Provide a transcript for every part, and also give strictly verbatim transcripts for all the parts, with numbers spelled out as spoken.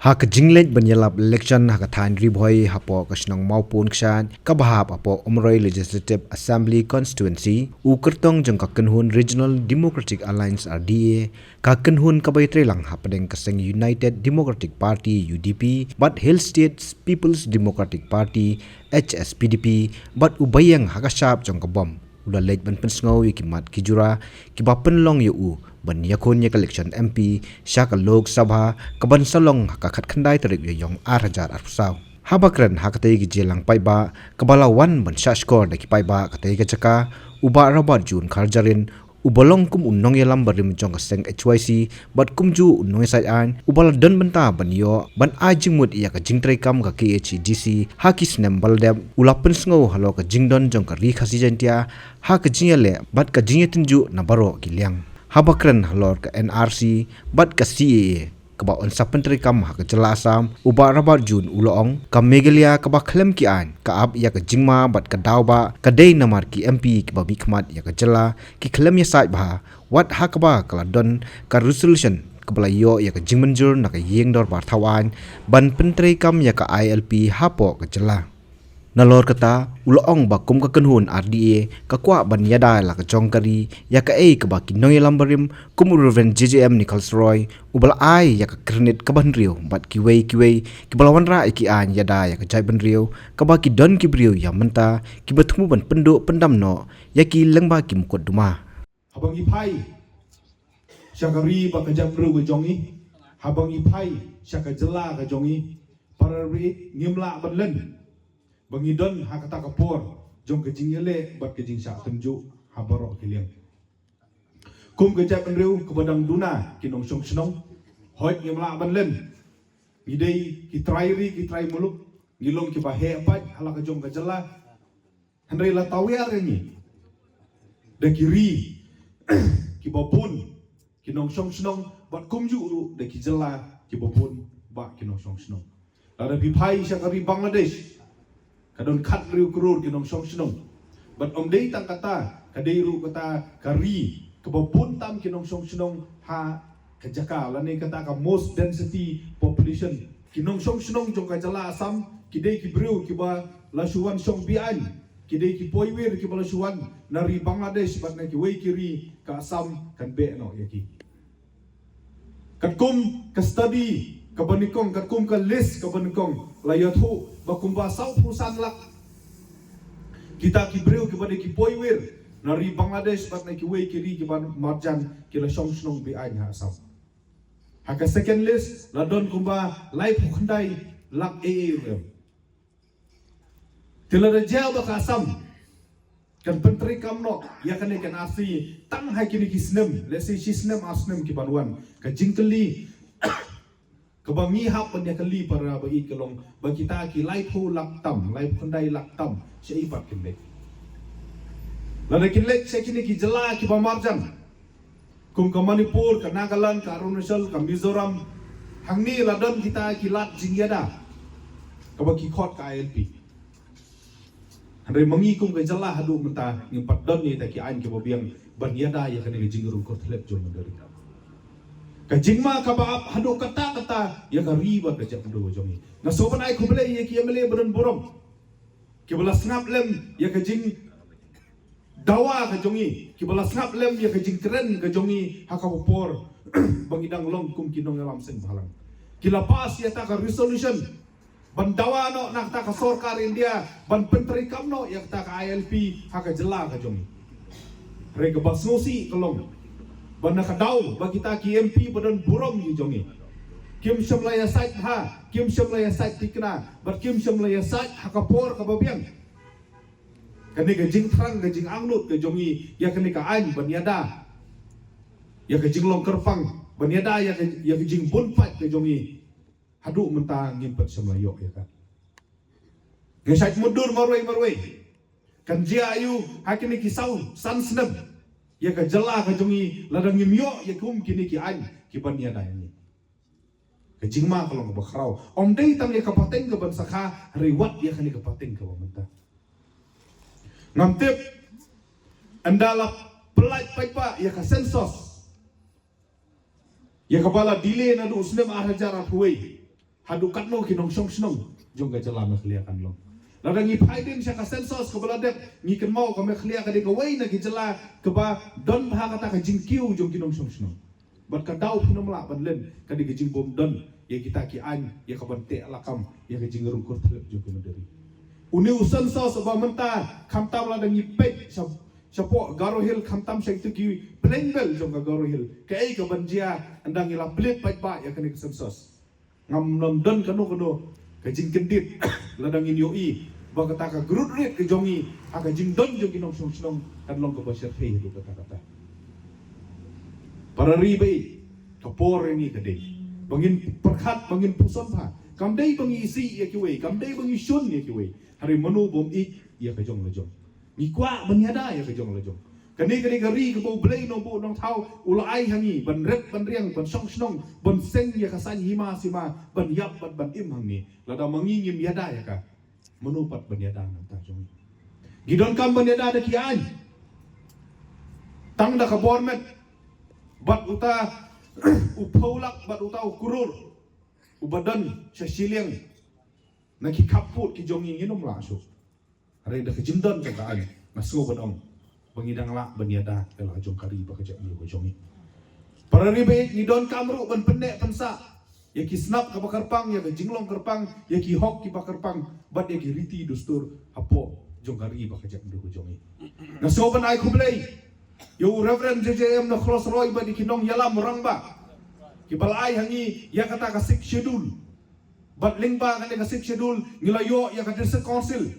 Ha ka jingleit ban ïalap election ha ka thaiñ Ri Bhoi hapoh ka shnong Mawpun Kshaid kaba hap hapoh Umroi Legislative Assembly Constituency, u kyrtong jong ka kynhun Regional Democratic Alliance R D A, ka kynhun kaba ïatreilang hapdeng ka seng United Democratic Party U D P bad Hill States People's Democratic Party H S P D P bad u ba ïeng ha ka shap jong ka bom, u la leit ban pynsngew ïa ki mat ki jura kiba pynlong ïa u ban ïakhun ïa ka election M P sha ka Lok Sabha kaban sa long ha ka khatkhyndai tarik Ïaïong ar hajar arphew saw. Haba kren ha katei ka jingïalang paidbah kaba la wan ban shahshkor da ki paidbah katei ka jaka, u Bah Robert June Kharjahrin, uba long kum u nongïalam barim jong ka seng H Y C bad kumjuh u nongïasaid aiñ uba la don bynta ban ïoh ban ai jingmut ïa ka jingtreikam ka K H A D C ha ki snem ba la dep, u la pynsngew halor ka jingdon jong ka Ri Khasi Jaiñtia ha ka jingïaleh bad ka jingïatynjuh na baroh ki liang. Haba kren halor ka N R C bad ka C A A kaba yn sa pyntreikam ha ka jylla Assam, u Bah Robert June u la ong, ka Meghalaya kaba khlem ki aiñ, ka ap ïa ka jingma bad ka daw ba ka dei namar ki M P kiba mihkhmat ïa ka jylla ki khlem ïasaid bha, wat ha kaba ka la don ka resolution kaba la ïoh ïa ka jingmynjur na ka ïing dorbar thaw aiñ ban pyntreikam ïa ka I L P hapoh ka jylla. Nalor kata, u la ong ba kum ka kynhun R D A ka kwah ban ïada la ka jong ka ri ïa kaei kaba ki nongïalam barim kum u Reverend J J M Nichols Roy, uba la ai ïa ka kyrnit kaba hynriew bad kiwei kiwei kiba la wanrah ïa ki aiñ ïada ïa ka jaitbynriew, kaba ki don ki briew ïa mynta kiba thmu ban pynduh pyndam noh ïa ki lyngba ki mukotduma. Haba ngi phai sha ka ri bad ka jaitbynriew ka jong ngi, haba ngi phai sha ka jylla ka jong ngi, para ri, ngim lah ban len ba ngi don ha kata ka por jong ka jingïaleh bad ka jingshah tynjuh ha baroh ki liang. Kum ka jaitbynriew kaba dang duna ki nongshong shnong, hooid ngim lah ban len. Ngi dei ki trai ri, ki trai muluk, ngi long kiba heh pat ha la ka jong ka jylla. Hynrei la tawiar ïa ngi da ki ri kiba bun ki nongshong shnong bad kumjuh ruh da ki jylla kiba bun bah ki nongshong shnong. Lada phi phai sha ka ri Bangladesh, ka don khathynriew klur ki nongshong shnong. Bad ym dei tang kata, ka dei ruh kata ka ri kaba bun tam ki nongshong shnong ha ka jaka, lane kata ka most density population. Ki nongshong shnong jong ka jylla Assam ki dei ki briew kiba la shu wan shong be-aiñ, ki dei ki poiwir kiba la shu wan na ri Bangladesh bad na kiwei ki ri, ka Assam kan beh noh ïa ki. Katkum ka study kaba nyngkong, katkum ka list kaba nyngkong, la ïathuh ba kumba sawphew san lak kita ki briew kiba dei ki poiwir na ri Bangladesh bad na kiwei ki ri kiba marjan ki la shong shnong be-aiñ ha Assam. Ha ka second list la don kumba laiphew khyndai lak ei ei ruh em. Te lada jia ba ka Assam kan pyntreikam noh ïa kane ka N R C tang ha kine ki snem, let's say shi snem ar snem ki ban wan, ka jingkylli kaba ngi hap ban ïakylli para ba ïeit ka long ba kita ki laiphew lak tam, laiphew khyndai lak tam, shaei pat kin leit? Lada kin leit sha kine ki jylla kiba marjan kum ka Manipur, ka Nagaland, ka Arunachal, ka Mizoram, hangne la don kita ki lad jingïada kaba ki khot ka I L P. Hynrei ma ngi kum ka jylla haduh mynta ngim pat don ïa kita ki aiñ kiba biang ban ïada ïa kane ka jingrung kyrthlep jong ka ri. Ka jingma kaba ap haduh katta katta ïa ka ri bad ka jaitbynriew jong ngi. Nga sngewbha ban ai khublei ïa ki M L A ba don burom kiba la sngap lem ïa ka jingdawa ka jong ngi, kiba la sngap lem ïa ka jingkren ka jong ngi ha kaba por ba ngi dang long kum ki nongïalam seng bhalang. Ki la pass ïa kata ka resolution ban dawa noh na kata ka sorkar India ban pyntreikam noh ïa kata ka I L P ha ka jylla ka jong ngi. Hynrei kaba sngewsih ka long ba na ka daw ba kita ki M P ba don burom ki jong ngi kim shym la ïasaid bha, kim shym la ïasaid thikna bad kim shym la ïasaid ha ka por kaba biang. Kane ka jingthrang, ka jingangnud ka jong ngi ïa kane ka aiñ ban ïada ïa ka jinglong kyrpang, ban ïada ïa ka, ïa ka jingbun paid ka jong ngi, haduh mynta ngim pat shym la ïoh ïa ka. Ngi shait mutdur marwei marwei. Kan jia aïu ha kine ki saw san snem ïa ka jylla ka jong ngi lada ngim ïoh ïa kum kine ki aiñ ki ban ïada ïa ngi? Ka jingma ka long kaba khraw. Ym dei tang ïa ka pateng ka ban sa kha, hynrei wat ïa kane ka pateng kaba mynta. Ngam tip ynda la pyllait paidbah ïa ka census, ïa kaba la delay naduh u snem ar hajar arphew wei. Haduh katno ki nongshong shnong jong ka jylla Meghalaya kan long. Lada ngi phai dien sha ka census kaba la dep, ngi kynmaw ka Meghalaya ka dei kawei na ki jylla kaba don bha kata ka jingkiew jong ki nongshong shnong. Bad ka daw phin ym lah ban len ka dei ka jingbym don ïa kita ki aiñ ïa ka ban teh lakam ïa ka jingrung kyrthlep jong ki mynder ri. Une u census uba mynta, khamtam lada ngi peit sha, shapoh Garo Hills, khamtam sha itu ki plain belt jong ka Garo Hills, kaei ka ban jia ynda ngi la plie paidbah ïa kane ka census? Ngam, ngam don kano kano ka jingkyndit lada ngin ïohi ba kata ka growth rate ka jong ngi ha ka jingdon jong ki nongshong shnong kan long kaba shyrkhei haduh katta katta. Para ri ba ïeit, ka por ïa ngi ka dei ba ngin pyrkhat, ba ngin pyrshang bha. Kam dei ba ngi isih ïa kiwei, kam dei ba ngi shun ïa kiwei. Hynrei mano bym ïeit ïa ka jong la jong? Ngi kwah ban ïada ïa ka jong la jong. Kane ka dei ka ri kaba U Blei Nongbuh Nongthaw u la ai ha ngi ban rit ban riang, ban shong shnong, ban seng ïa ka saiñ hima sima, ban ïap bad ban im hangne. Lada ma ngi ngim ïada ïa ka, mano pat ban ïada na ka bynta jong ngi? Ngi donkam ban ïada da ki aiñ, tang da ka bor met bad uta u phew lak bad uta u klur uba don sha shiliang na ki khappud ki jong ngi, ngin ym lah shuh. Hynrei da ka jingdon jong ka aiñ, nga sngew ban ong ba ngi dang lah ban ïada ïa la jong ka ri bad ka jaitbynriew ka jong ngi. Para ri ba ïeit, ngi donkam ruh ban pynneh pynsah ïa ki snap kaba kyrpang, ïa ka jinglong kyrpang, ïa ki hok kiba kyrpang bad ïa ki riti dustur hapoh jong ka ri bad ka jaitbynriew ka jong ngi. Nga sngew ban ai khublei ïa u Reverend J J M na Crossroy bad ïa ki nongïalam rangbah kiba la ai ha ngi ïa kata ka Sixth Schedule. Bad lyngba kane ka Sixth Schedule ngi la ïoh ïa ka District Council.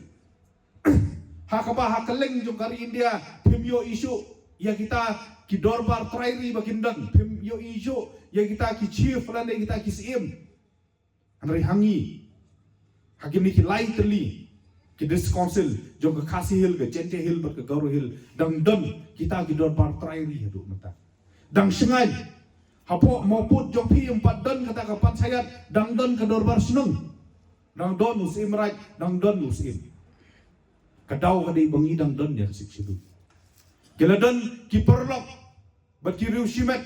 Ha kaba ha kylleng jong ka ri India phim ïohi shuh ïa kita ki dorbar trai ri ba kin don, phim ïohi shuh ïa kita ki chief lane kita ki syiem. Hynrei ha ngi, ha kine ki lai tylli ki District Council jong ka Khasi Hills, ka Jaintia Hills bad ka Garo Hills, dang don kita ki dorbar trai ri haduh mynta. Dang shngaiñ, hapoh Mawpud jong phi ym pat don kata ka panchayat, dang don ka dorbar shnong. Dang don u syiem raij, dang don u syiem. Ka daw ka dei ba ngi dang don ïa ka Sixth Schedule. Ki la don ki paralok bad ki riewshimet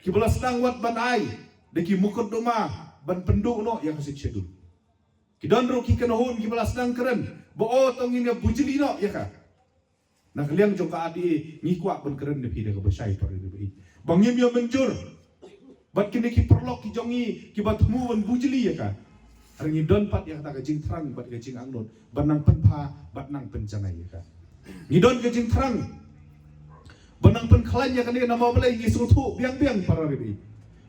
kiba la sdang wat ban ai da ki mukotduma ban pynduh noh ïa ka Sixth Schedule. Ki don ruh ki kynhun kiba la sdang kren ba, o, to ngin ïa bujli noh ïa ka. Na ka liang jong ka R T A ngi kwah ban kren na phi da kaba shai, para ri ba ïeit, ba ngim ïa mynjur bad kine ki paralok ki jong ngi kiba thmu ban bujli ïa ka. Hynrei ngi don pat ïa kata ka jingthrang bad ka jingangnud ban nang pynpha bad nang pynjanai ïa ka. Ngi don ka jingthrang ban nang pynkhlaiñ ïa kane, namar balei? Ngi sngewthuh biang biang, para ri ba ïeit,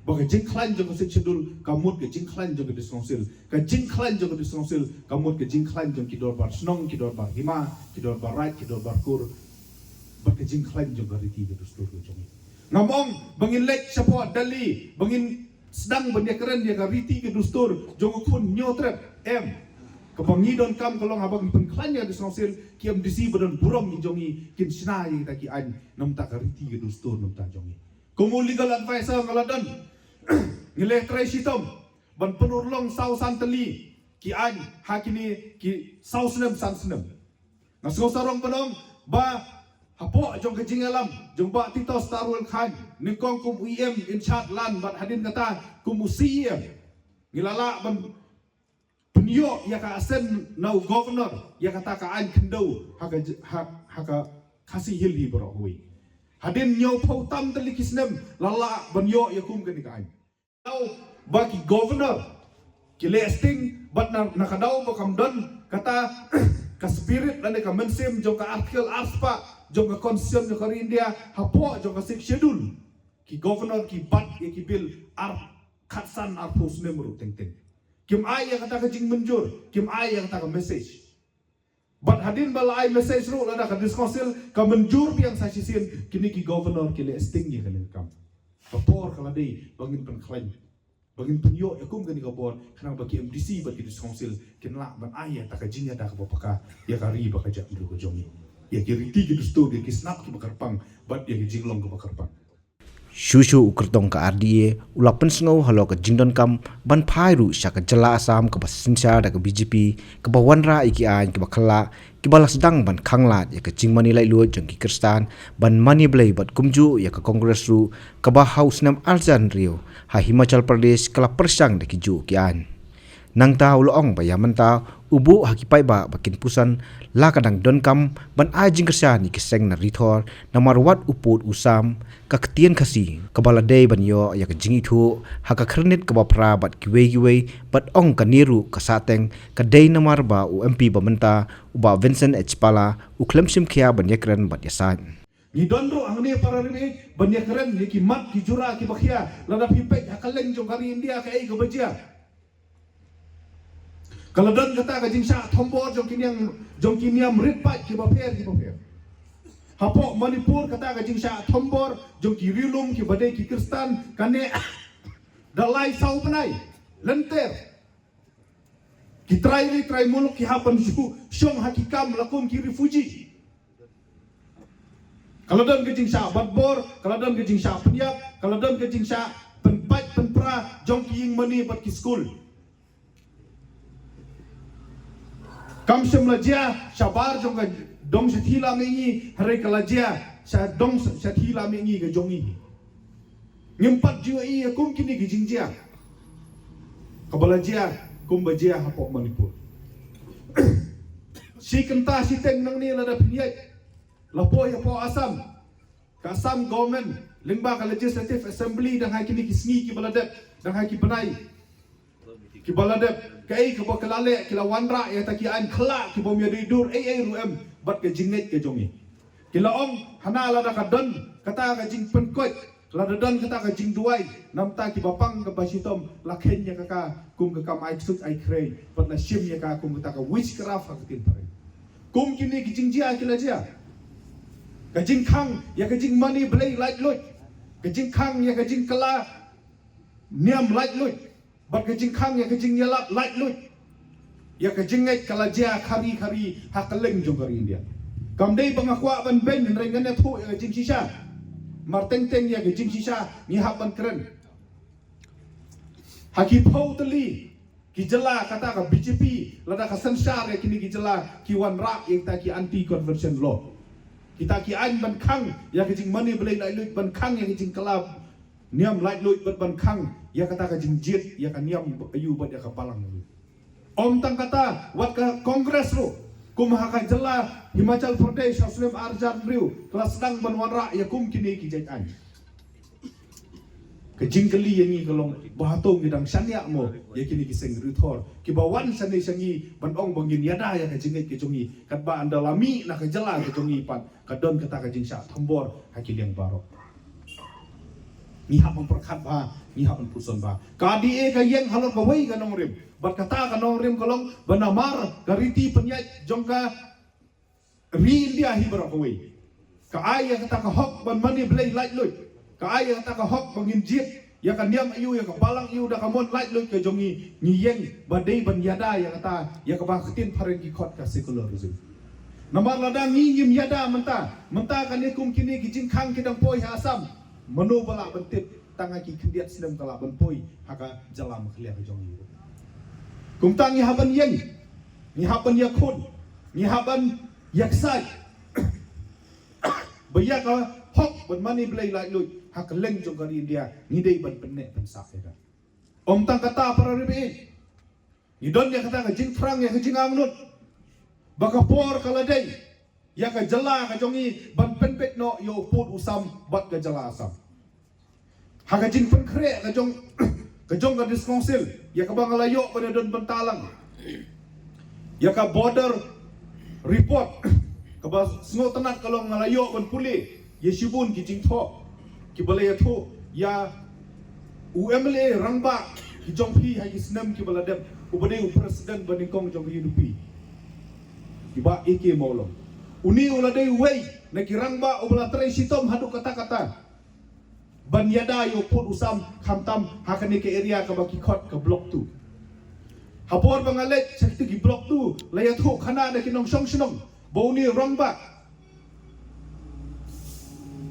ba ka jingkhlaiñ jong ka Sixth Schedule ka mut ka jingkhlaiñ jong ka District Council. Ka jingkhlaiñ jong ka District Council ka mut ka jingkhlaiñ jong ki dorbar shnong, ki dorbar hima, ki dorbar raij, ki dorbar kur, bad ka jingkhlaiñ jong ka riti ka dustur ka jong ngi. Ngam ong ba ngin leit shapoh Delhi ba ngin sdang ban ïakren ïa ka riti ka dustur jong u khun Hynñiewtrep, em. Kaba ngi donkam ka long haba ngi pynkhlaiñ ïa ka District Council, ki M D C ba don burom ki jong ngi kin shna ïa kita ki aiñ na bynta ka riti ka dustur na bynta jong ngi. Kum u legal advisor nga la don, ngi la trei shitom ban pynurlong saw san tylli ki aiñ ha kine ki saw snem san snem. Nga sngew sarong ban ong ba hapoh jong ka jingïalam jong Bah Titosstarwell Chyne nyngkong kum u E M in charge land bad hadien kata kum u C E M, ngi la lah ban pynïoh ïa ka assent na u governor ïa kata ka aiñ khyndew ha ka j-, ha, ha ka Khasi Hills hi baroh kawei. Hadien hynñiewphew tam tylli ki snem la lah ban ïoh ïa kum kane ka aiñ. Daw ba ki governor ki leh sting bad na, na ka daw ba kam don kata ka spirit lane ka mynsiem jong ka Article arspah jong ka Constitution jong ka ri India hapoh jong ka Sixth Schedule, ki governor ki bat ïa ki bill ar khatsan arphew snem ruh teng teng. Kim ai ïa kata ka jingmynjur, kim ai ïa kata ka message. Bad hadien ba la ai message ruh lada ka District Council ka mynjur biang sa shisien, kine ki governor ki leh sting ïa kane ka kam. Ka por ka la dei ba ngin pynkhlaiñ, ba ngin pynïoh ïa kum kane ka bor khnang ba ki M D C bad ki District Council kin lah ban ai ïa kata ka jingïada kaba paka ïa ka ri bad ka jaitbynriew ka jong ngi, ïa ki riti ki dustur, ïa ki snap kiba kyrpang bad ïa ki jinglong kiba kyrpang. Shuh shuh u kyrtong ka R D A u la pynsngew halor ka jingdonkam ban phai ruh sha ka jylla Assam kaba synshar da ka B J P, kaba wanrah ïa ki aiñ kiba khlak kiba la sdang ban khanglad ïa ka jingmane laitluid jong ki Khristan ban mane Blei bad kumjuh ïa ka Congress ruh kaba ha u snem arhajar hynriew ha Himachal Pradesh ka la pyrshang da kijuh ki aiñ. Nangta u la ong ba ïa mynta u buh ha ki paidbah ba kin puson la ka dang donkam ban ai jingkyrshan ïa ki seng na Ri Thor namar wat u pud u sam. Ka ktien Khasi kaba la dei ban ïoh ïa ka jingithuh ha ka khyrnit kaba phra bad kiwei kiwei bad ong kane ruh ka sahteng ka dei namar ba u M P ba mynta u Bah Vincent H Pala u khlem shim khia ban ïakren bad ïasaid. Ngi don ruh hangne para ri ban ïakren ïa ki mat ki jura kiba khia lada phi peit ha kylleng jong ka ri India kaei kaba jia. Ka la don kata ka jingshah thombor jong ki niam, jong ki niam rit paid kiba pher kiba pher. Hapoh Manipur kata ka jingshah thombor jong ki riewlum kiba dei ki Khristan kane da lai saw bnai lynter. Ki trai ri trai muluk ki hap ban shu shong ha ki kam la kum ki refugee. Ka la don ka jingshah batbor, ka la don ka jingshah pynïap, ka la don ka jingshah pynpait pynpra jong ki ïing mane bad ki skul. Kam shym la jia shabar jong ka dong shathie lam mihngi, hynrei ka la jia sha dong shathie lam mihngi ka jong ngi. Ngim pat ju ïohi ïa kum kine ki jingjia kaba la jia kumba jia hapoh Manipur. Shi kynta shiteng nangne lada phin ïaid la poi hapoh Assam, ka Assam government lyngba ka Legislative Assembly dang ha kine ki sngi kiba la dep, dang ha ki bnai kiba la dep, kaei kaba ki la leh, ki la wanrah ïa kata ki aiñ khyllah kibym ïadei dur ei ei ruh em bad ka jingngeit ka jong ngi. Ki la ong hana lada ka don kata ka jingpynkoit, lada don kata ka jingduwai, namta kiba pang kaba shitom la kheiñ ïa ka ka kum ka kam ai ksuid ai khrei bad la shim ïa ka kum kata ka witchcraft ha ka ktien phareng. Kum kine ki jingjia ki la jia. Ka jingkhang ïa ka jingmane blei laitluid, ka jingkhang ïa ka jingkylla niam laitluid, bad ka jingkhang ïa ka jingïalap laitluid, ïa ka jingngeit ka la jia khari khari ha kylleng jong ka ri India. Kam dei ba nga kwah ban beiñ hynrei ngan ïathuh ïa ka jingshisha. Mar teng teng ïa ka jingshisha ngi hap ban kren. Ha ki phew tylli ki jylla kata ka B J P lada ka synshar ïa kine ki jylla ki wanrah ïa kita ki anti conversion law. Kita ki aiñ ban khang ïa ka jingmane blei laitluid, ban khang ïa ka jingkylla niam laitluid bad ban khang ïa kata ka jingjied ïa ka niam aïu bad ïa ka balang aïu. Ym tang kata, wat ka Congress ruh kum ha ka jylla Himachal Pradesh ha u snem ar hajar hynriew ka la sdang ban wanrah ïa kum kine ki jait aiñ. Ka jingkylli ïa ngi ka long ba hato ngi dang shaniah mo ïa kine ki seng Ri Thor kiba wan shane sha ngi ban ong ba ngin ïada ïa ka jingngeit ka jong ngi, katba ynda la mih na ka jylla ka jong ngi pat ka don kata ka jingshah thombor ha ki liang baroh. Ngi hap ban pyrkhat bha, ngi hap ban puson bha. Ka D A ka ïeng halor kawei ka nongrim bad kata ka nongrim ka long ba namar ka riti pynïaid jong ka ri India hi baroh kawei. Ka ai ïa kata ka hok ban mane blei laitluid. Ka ai ïa kata ka hok ba ngin jied ïa ka niam aïu, ïa ka balang aïu da ka mon laitluid ka jong ngi. Ngi ïeng ba dei ban ïada ïa kata, ïa kaba ha ka ktien phareng ki khot ka secularism. Namar lada ngi ngim ïada mynta, mynta kane kum kine ki jingkhang ki dang poi ha Assam. Mano ba lah ban tip tang ha ki khyndiat snem ka lah ban poi ha ka jylla Meghalaya ka jong ngi. Kumta ngi hap ban ïeng, ngi hap ban ïakhun, ngi hap ban ïaksaid ba ïa ka hok ban mane blei laitluid ha kylleng jong ka ri India ngi dei ban pynneh pynsah ïa ka. Ym tang kata para ri baieit, ngi don ïa kata ka jingthrang ïa ka jingangnud ba ka por ka la dei ïa ka jylla ka jong ngi ban pynbeit noh ïa u pud u sam bad ka jylla Assam. Ha ka jingpynkhreh ka jong ka jong ka District Council ïa kaba nga la ïoh ban ïadon bynta lang ïa ka border report kaba sngewtynnat ka long nga la ïoh ban pule ïa shibun ki jingthoh kiba la ïathuh ïa u M L A rangbah ki jong phi ha ki snem kiba la dep uba dei u president ba nyngkong jong ka U D P, i Bah A K Mawlong. Une u la dei uwei na ki rangbah uba la trei shitom haduh katta katta ban ïada ïa u pud u sam khamtam ha kane ka area kaba ki khot ka Block two. Ha por ba nga leit sha kito ki Block two la ïathuh khana da ki nongshong shnong ba une u rangbah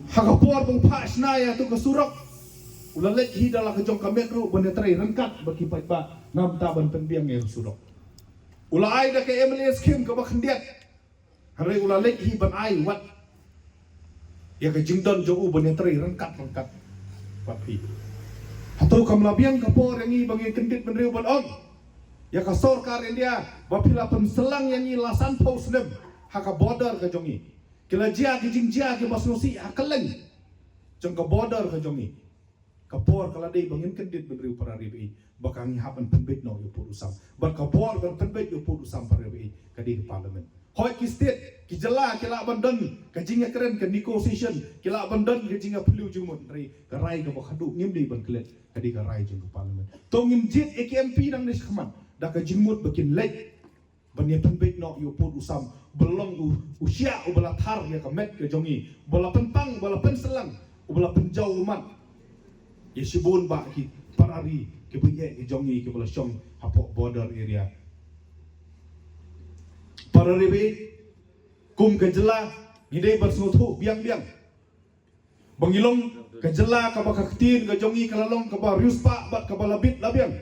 ha ka por ba u phah shna ïa kato ka surok u la leit hi da la ka jong ka met ruh ban ïatrei ryngkat bad ki paidbah namar ban pynbiang ïa ka surok. U la ai da ka M L A scheme kaba khyndiat. Hynrei u la leit hi ban ai wat ïa ka jingdon jong u ban ïatrei ryngkat ryngkat bad phi. Hato kam la biang ka por ïa ngi ba ngi kyndit bynriew ban ong ïa ka sorkar India ba phi la pynsalang ïa ngi la sanphew snem ha ka border ka jong ngi. Ki la jia ki jingjia kiba sngewsih ha kylleng jong ka border ka jong ngi. Ka por ka la dei ba ngin kyndit bynriew para ri baieit ba ka ngi hap ban pynbeit noh ïa u pud u sam. Bad ka por ban pynbeit ïa u pud u sam para ri baieit ka dei ka parliament. Hooid ki state, ki jylla ki lah ban don ka jingïakren, ka negotiation, ki lah ban don ka jingïaphylliew jingmut, hynrei ka rai kaba khadduh ngim dei ban klet ka dei ka rai jong ka parliament. To ngin jied ïa ki M P nangne shakhmat da ka jingmut ba kin leit ban ïa pynbeit noh ïa u pud u sam, ba long u, u shiah uba la thar ïa ka met ka jong ngi, uba la pynpang, uba la pynsalang, uba la pynjaw ummat ïa shibun bah ki para ri kiba ïeit ki jong ngi kiba la shong hapoh border area. Para ri baieit, kum ka jylla ngi dei ban sngewthuh biang biang ba ngi long ka jylla kaba ka ktien ka jong ngi ka la long kaba riewspah bad kaba la bit la biang.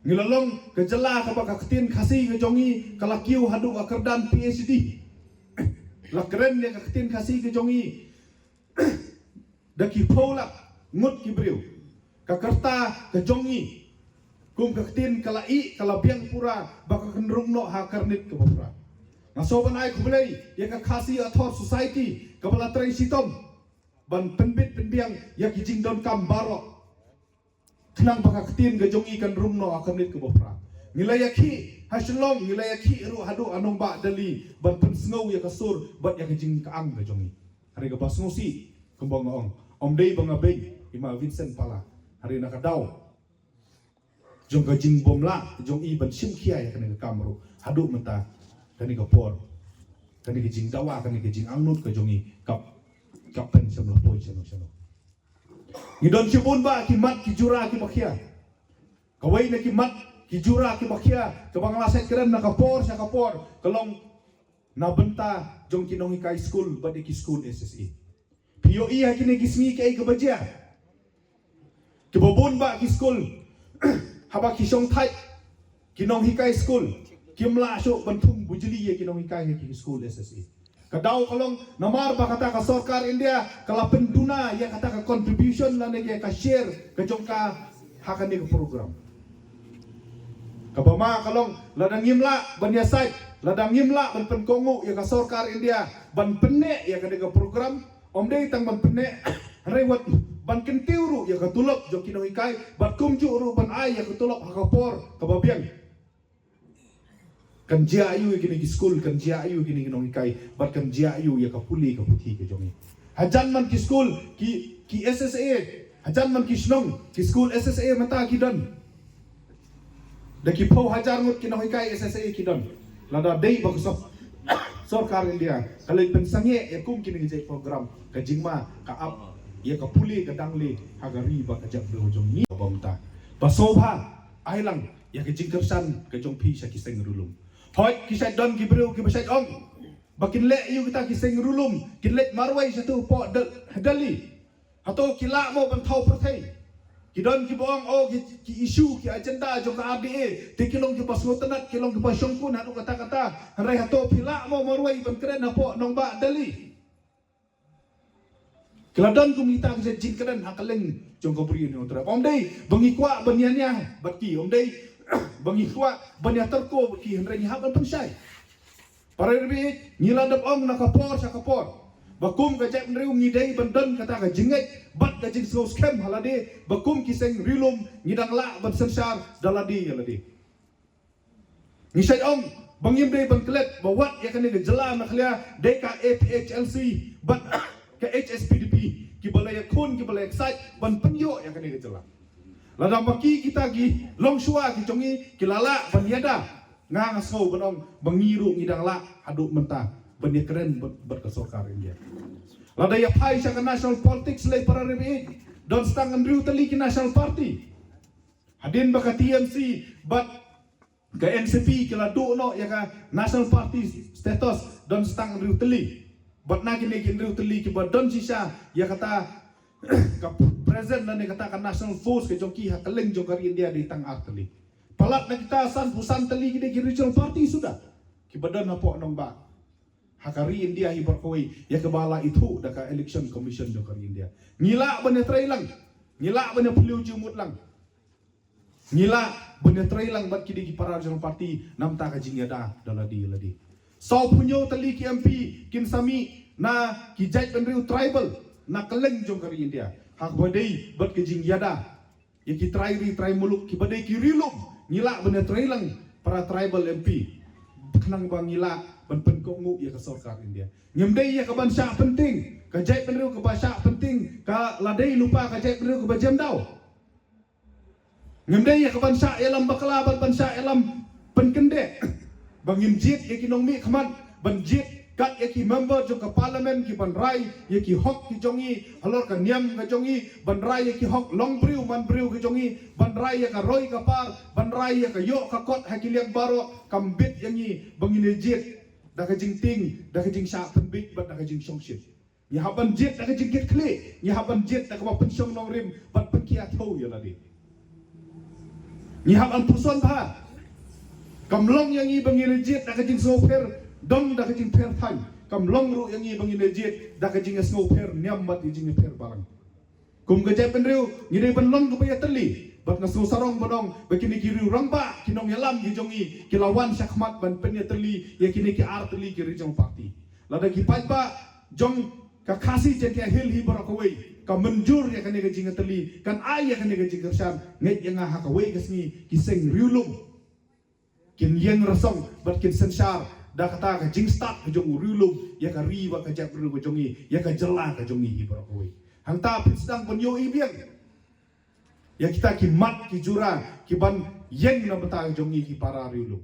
Ngi la long ka jylla kaba ka ktien Khasi ka jong ngi ka la kiew haduh ka kyrdan P H D. La kren ïa ka ktien Khasi ka jong ngi da ki phew lak ngut ki briew. Ka rta ka jong ngi kum ka ktien ka la ih, ka la biang pura, ba ka kynrung noh ha ka rnit kaba pura. Nga sngewbha ban ai khublei ïa ka Khasi Author Society kaba la trei shitom ban pynbit pynbiang ïa ki jingdonkam baroh, khnang ba ka ktien ka jong ngi kan rung noh ha ka rnit kaba pura. Ngi la ïakhih ha Shillong, ngi la ïakhih ruh haduh ha nongbah Delhi ban pynsngew ïa ka sur bad ïa ka jingkyang ka jong ngi. Hynrei kaba sngewsih kumba nga ong, ym dei ba nga beiñ ïa i ma Vincent Pala, hynrei na ka daw jong ka jingbymlah jong i ban shim khia ïa kane ka kam ruh, haduh mynta kane ka por, kane ka jingdawa, kane ka jingangnud ka jong i kap, kap pynshemla poi shano shano. Ngi don shibun bah ki mat ki jura kiba khia. Kawei na ki mat ki jura kiba khia kaba nga la sait kren na ka por sha ka por ka long na bynta jong ki nonghikai skul bad ïa ki skul S S A. Phi ïohi ha kine ki sngi kaei kaba jia? Kiba bun bah ki skul haba ki shongthait ki nonghikai skul kim lah shuh ban thung bujli ïa ki nonghikai ha ki skul S S A. Ka daw ka long namar ba kata ka sorkar India ka la pynduna ïa kata ka contribution lane ïa ka share ka jong ka ha kane ka program. Kaba ma ka long lada ngim lah ban ïasaid, lada ngim lah ban pynkohnguh ïa ka sorkar India ban pynneh ïa kane ka program, ym dei tang ban pynneh, hynrei wat ban kyntiew ruh ïa ka tulop jong ki nonghikai bad kumjuh ruh ban ai ïa ka tulop ha ka por kaba biang. Kan jia aiu ïa kine ki skul, kan jia aiu ïa kine ki nonghikai bad kan jia aiu ïa ka pule ka puthi ka jong ngi? Hajan man ki skul ki, ki S S A, hajan man ki shnong ki skul S S A mynta ki don da ki phew hajar ngut ki nonghikai S S A ki don. Lada dei ba ka sor-, sorkar India ka leit pynsangeh ïa kum kine ki jait program, ka jingma ka ap ïa ka pule ka dangle ha ka ri bad ka jaitbynriew jong ngi. Ba mynta ba sngewbha ai lang ïa ka jingkyrshan ka jong phi sha ki seng riewlum. Hooid ki shait don ki briew kiba shait ong ba kin leh aiu kita ki seng riewlum, kin leit marwei sha tu hapoh Del-, Delhi. Hato ki lah mo ban thaw pyrthei? Ki don kiba ong, oh, ki, ki issue, ki agenda jong ka R D A te ki long kiba sngewtynnat, ki long kiba shongkun haduh katta katta. Hynrei hato phi lah mo marwei ban kren hapoh nongbah Delhi? Ki la don kum kita ki jingkren ha kylleng jong ka Bri Hynñiewtrep. Ym dei ba ngi kwah ban ïania bad ki, ym dei ba ngi kwah ban ïatyrko bad ki, hynrei ngi hap ban pynshai. Para ri baieit, ngi la dep ong na ka por sha ka por ba kum ka jaitbynriew ngi dei ban don kata ka jingngeit bad ka jingsngewskhem ha lade ba kum ki seng riewlum ngi dang lah ban synshar da lade ïa lade. Ngi shait ong ba ngim dei ban klet ba wat ïa kane ka jylla Meghalaya dei ka A P H L C bad ka H S P D P kiba la ïakhun, kiba la ïaksaid ban pynïoh ïa kane ka jylla. Lada ma ki kita ki longshuwa ki jong ngi ki la lah ban ïada, nga nga sngew ban ong ba ngi ruh ngi dang lah haduh mynta ban ïakren bad, bad ka sorkar India. Lada ïa phai sha ka national politics lei para ri baieit, don tang hynriew tylli ki national party. Hadien ba ka T M C bad ka N C P ki la duh noh ïa ka national party status, don tang hynriew tylli. Bad na kine ki hynriew tylli kiba don shisha ïa kata ka present lane kata ka national force ka jong ki ha kylleng jong ka ri India dei tang ar tylli. Palat na kita sanphew san tylli ki dei ki regional party suda kiba don hapoh nongbah ha ka ri India hi baroh kawei, ïa kaba la ithuh da ka Election Commission jong ka ri India. Ngi lah ban ïatrei lang, ngi lah ban ïaphylliew jingmut lang, ngi lah Ban ïatrei lang bad kine ki para regional party namar ka jingïada da lade lade. Saw phew tylli ki M P kin sa mih na ki jaitbynriew tribal na kylleng jong ka ri India. Ha kaba dei bad ka jingïada ïa ki trai ri trai muluk kiba dei ki riewlum, ngi lah ban ïatrei lang para tribal M P. Khnang ba ngi lah ban pynkohnguh ïa ka sorkar India. Ngim dei ïa kaban shah pynting ka jaitbynriew kaba shah pynting ka la dei lypa ka jaitbynriew kaba jem daw. Ngim dei ïa kaban shah ïalam bakla bad ban shah ïalam pynkyndeh. Ba ngin jied ïa ki nongmihkhmat ban jied kat ïa ki member jong ka parliament ki ban rai ïa ki hok ki jong ngi halor ka niam ka jong ngi, ban rai ïa ki hok long briew man briew ki jong ngi, ban rai ïa ka roi ka par, ban rai ïa ka ïoh ka kot ha ki liang baroh. Kam bit ïa ngi ba ngin ïa jied da ka jingtieng, da ka jingshah pynbit bad da ka jingshongshit. Ngi hap ban jied da ka jingkitkhlieh, ngi hap ban jied da kaba pynshong nongrim bad pynkhia thew ïa lade. Ngi hap ban puson bha. Kam long ïa ngi ba ngin ïa jied da ka jingsngewpher dong da ka jingpher thaiñ. Kam long ruh ïa ngi ba ngin ïa jied da ka jingsngewpher niam bad ka jingpher balang. Kum ka jaitbynriew ngi dei ban long kaba ïatylli bad nga sngewsarong ban ong ba kine ki riew rangbah ki nongïalam ki jong ngi ki la wan shakhmat ban pynïatylli ïa kine ki ar tylli ki regional party. Lada ki paidbah jong ka Khasi Jaintia Hills hi baroh kawei ka mynjur ïa kane ka jingïatylli, kan ai ïa kane ka jingkyrshan, ngeit ïa nga ha kawei ka sngi ki seng riewlum kin ïeng rasong bad kin synshar da kata ka jingstad ka jong u riewlum ïa ka ri bad ka jaitbynriew ka jong ngi, ïa ka jylla ka jong ngi hi baroh kawei. Hangta phin sdang ban ïohi biang ïa kita ki mat ki jura ki ban ïeng na bynta ka jong ngi ki para riewlum.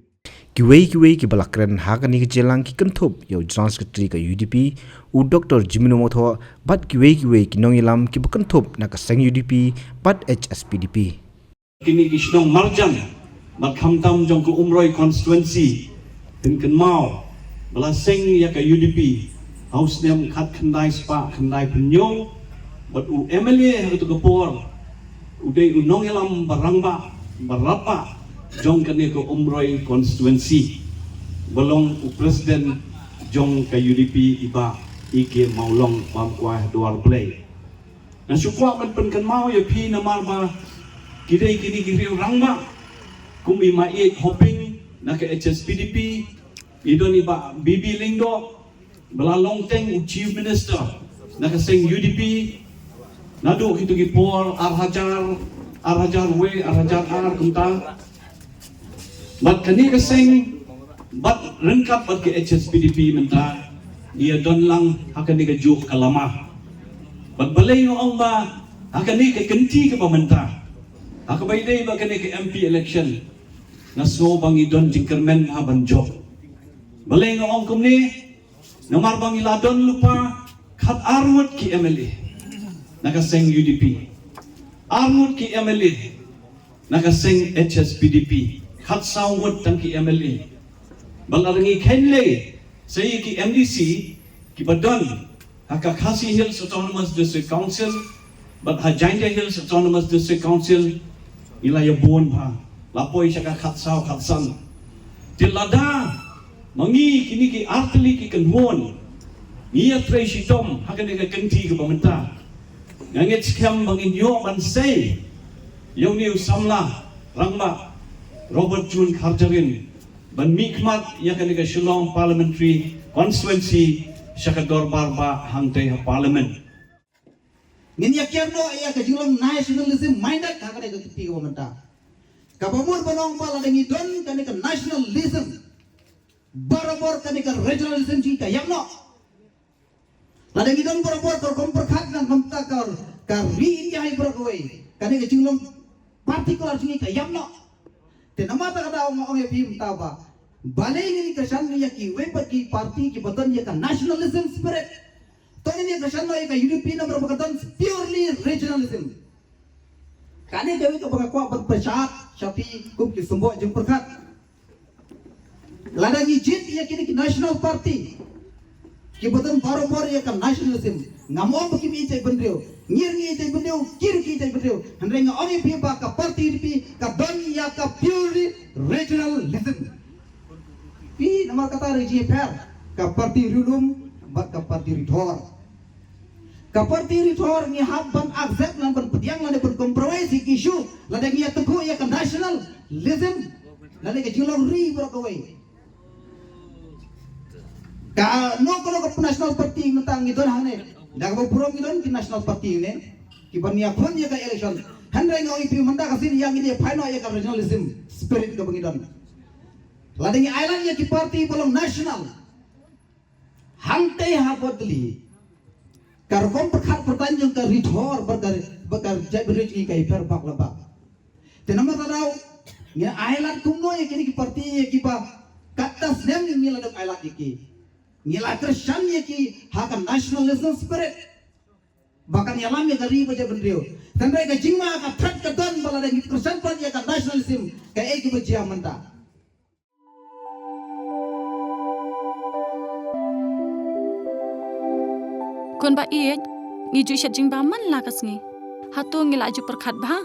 Kiwei kiwei kiba la kren ha kane ka jingïalang ki kynthup ïa u General Secretary ka U D P, u Doktor Jemino Mawthoh, bad kiwei kiwei ki nongïalam kiba kynthup na ka seng U D P bad H S P D P. Kine ki shnong marjan bad khamtam jong ka Umroi constituency, phin kynmaw ba la seng ïa ka U D P ha u snem khatkhyndai spah khyndaiphew hynñiew, bad u M L A ha kato ka por u dei u nongïalam ba rangbah ba radbah jong kane ka Umroi constituency, ba long u president jong ka U D P, i Bah E K Mawlong, bam kwai ha dwar Blei. Nga shu kwah ban pynkynmaw ïa phi namar ba ki dei kine ki riew rangbah kum i Ma Ïeit Hoping na ka H S P D P, i don i Bah B B Lyngdoh ba la long teng u Chief Minister na ka seng U D P naduh kito ki por ar hajar, ar hajar wei, ar hajar ar kumta. Bad kane ka seng bad ryngkat bad ka H S P D P mynta ngi ïa don lang ha kane ka juk ka lama. Bad balei nga ong ba ha kane ka kynti kaba mynta ha kaba ïadei bad kane ka M P election, nga sngew ba ngi don jingkyrmen ha ban jop. Balei nga ong kumne? Namar ba ngi la don lypa khat ar ngut ki M L A na ka seng U D P, ar ngut ki M L A na ka seng H S P D P, khat saw ngut tang ki M L A. Bad lada ngi khein lei sa ïa ki M D C kiba don ha ka Khasi Hills Autonomous District Council bad ha Jaintia Hills Autonomous District Council, ngi la ïa bun bha, la poi sha ka khat saw khat san. Te lada ma ngi kine ki artylli ki kynhun ngi ïa trei shitom ha kane ka kynti kaba mynta, nga ngeit skhem ba ngin ïoh ban sei ïa une u samla rangbah Robert June Kharjahrin ban mihkhmat ïa kane ka Shillong Parliamentary Constituency sha ka dorbar bah hangtei ha Parliament. Ngin ïa kiar noh ïa ka jinglong nationalism minded ha kane ka kynti kaba mynta. Kaba mut ban ong ba lada ngi don kane ka nationalism, barabor kane ka regionalism jong ngi ka ïap noh. Lada ngi don barabor ka rukom pyrkhat na ka bynta ka, ka ri India hi baroh kawei, kane ka jinglong particular jong ngi ka ïap noh. Te namar kata nga ong ïa phi mynta ba balei ngin kyrshan ïa kiwei pat ki party kiba don ïa ka nationalism spirit. To ngin ïa kyrshan ïa ka U D P namar ba ka don purely regionalism. Kane kawei kaba nga kwah ban pynshai sha phi kum ki symboh jingpyrkhat. Lada ngi jied ïa kine ki national party kiba don barabor ïa ka nationalism, ngam ong ba kim ïeit jaitbynriew, ngi ruh ngi ïeit jaitbynriew, ki ruh ki ïeit jaitbynriew, hynrei nga ong ïa phi ba ka party U D P ka don ïa ka purely regionalism. Phi, namar kata ruh jingpher ka party riewlum bad ka party ri thor. Ka party ri thor ngi hap ban accept lane ban pdiang lane ban compromise ïa ki issue lada ngi ïa tynjuh ïa ka national Nationalism, lane ka jinglong ri baroh kawei. Kano kano ka national party mynta ngi don hangne, da kaba burom ngi don ki national party ne kiban ïakhun ïa ka election. Hynrei nga ong ïa phi mynta ka sien ïa ngi dei phai noh ïa ka regionalism spirit kaba ngi don. Lada ngi ailad ïa ki party ba long national, hangtei ha Delhi, ka rukom pyrkhat pyrtan jong ka ri Thor bad ka, bad ka jaitbynriew jong ngi ka ïapher bak la bak. Te namar kata daw ngi ailad kumno ïa kine ki party ïa kiba katto snem ngi la dep ailad ïa ki. Ngi la kyrshan ïa ki ha ka nationalism spirit ba kan ïalam ïa ka ri bad jaitbynriew. Hynrei ka jingma ka threat ka don ba lada ngi kyrshan pat ïa ka nationalism, kaei kaba jia mynta. Khun ba ïeit, ngi ju shet jingbam man la ka sngi. Hato ngi la ju pyrkhat bha?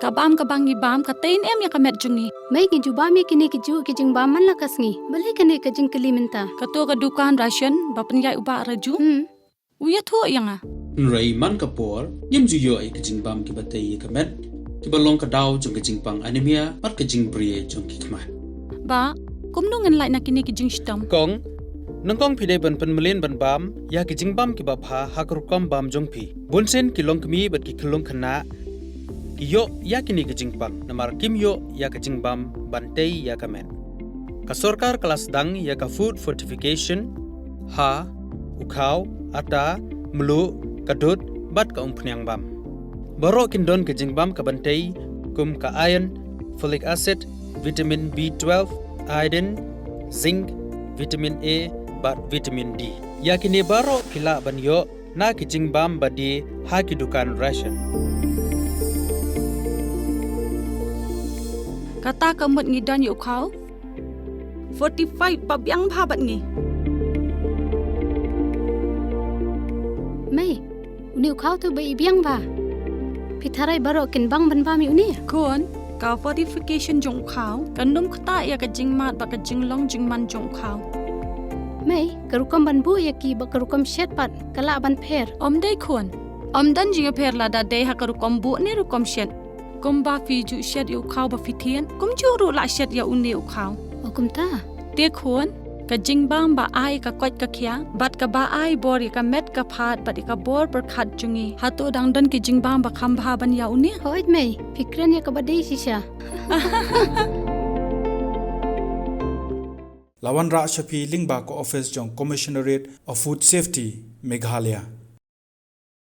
Ka bam kaba ngi bam ka tei ne em ïa ka met jong ngi. Mei, ngi ju bam ïa kine ki ju ki jingbam man la ka sngi. Balei kane ka jingkylli mynta? Kato ka dukan ration ba pynïaid u Bah Raju. Hmm. U ïathuh ïa nga. Hynrei man ka por, ngim ju ïoh ïa ki jingbam kiba tei ïa ka met, kiba long ka daw jong ka jingpang anemia bad ka jingbri jong ki khmat. Bah, kumno ngin lait na kine ki jingshitom? Kong, nyngkong phi dei ban pynmlien ban bam ïa ki jingbam kiba bha ha ka rukom bam jong phi. Bunsien ki longkmie bad ki khyllung khynnah ki ïoh ïa kine ki jingpang namar kim ïoh ïa ka jingbam ban tei ïa ka met. Ka sorkar ka la sdang ïa ka food fortification ha u khaw, ata, mluh, ka dud bad ka umphniang bam. Baroh kin don ka jingbam kaban tei kum ka iron, folic acid, vitamin B twelve, iodine, zinc, vitamin A bad vitamin D. Ïa kine baroh phi lah ban ïoh na ki jingbam ba die ha ki dukan ration. Kata ka mut ngi don ïa u khaw fortified ba biang bha bad ngi. Mei, une u khaw te ba i biang bha. Phi tharai baroh kin bang ban bam ïa une? Khun, ka fortification jong u khaw kan ym ktah ïa ka jingmad bad ka jinglong jingman jong u khaw. Mei, ka rukom ban buh ïa ki bad ka rukom shet pat ka lah ban pher? Ym dei khun. Ym don jingïapher lada dei ha ka rukom buh ne rukom shet. Kumba phi ju shet ïa u khaw ba phi thied, kumjuh ruh lah shet ïa une u khaw. O kumta? Te khun, ka jingbam ba ai ka koit ka khiah bad kaba ai bor ïa ka met ka phad bad ïa ka bor pyrkhat jong ngi, hato dang don ki jingbam ba kham bha ban ïa une? Hooid mei, phi kren ïa kaba dei shisha. La wanrah sha phi lyngba ka office jong Commissionerate of Food Safety, Meghalaya.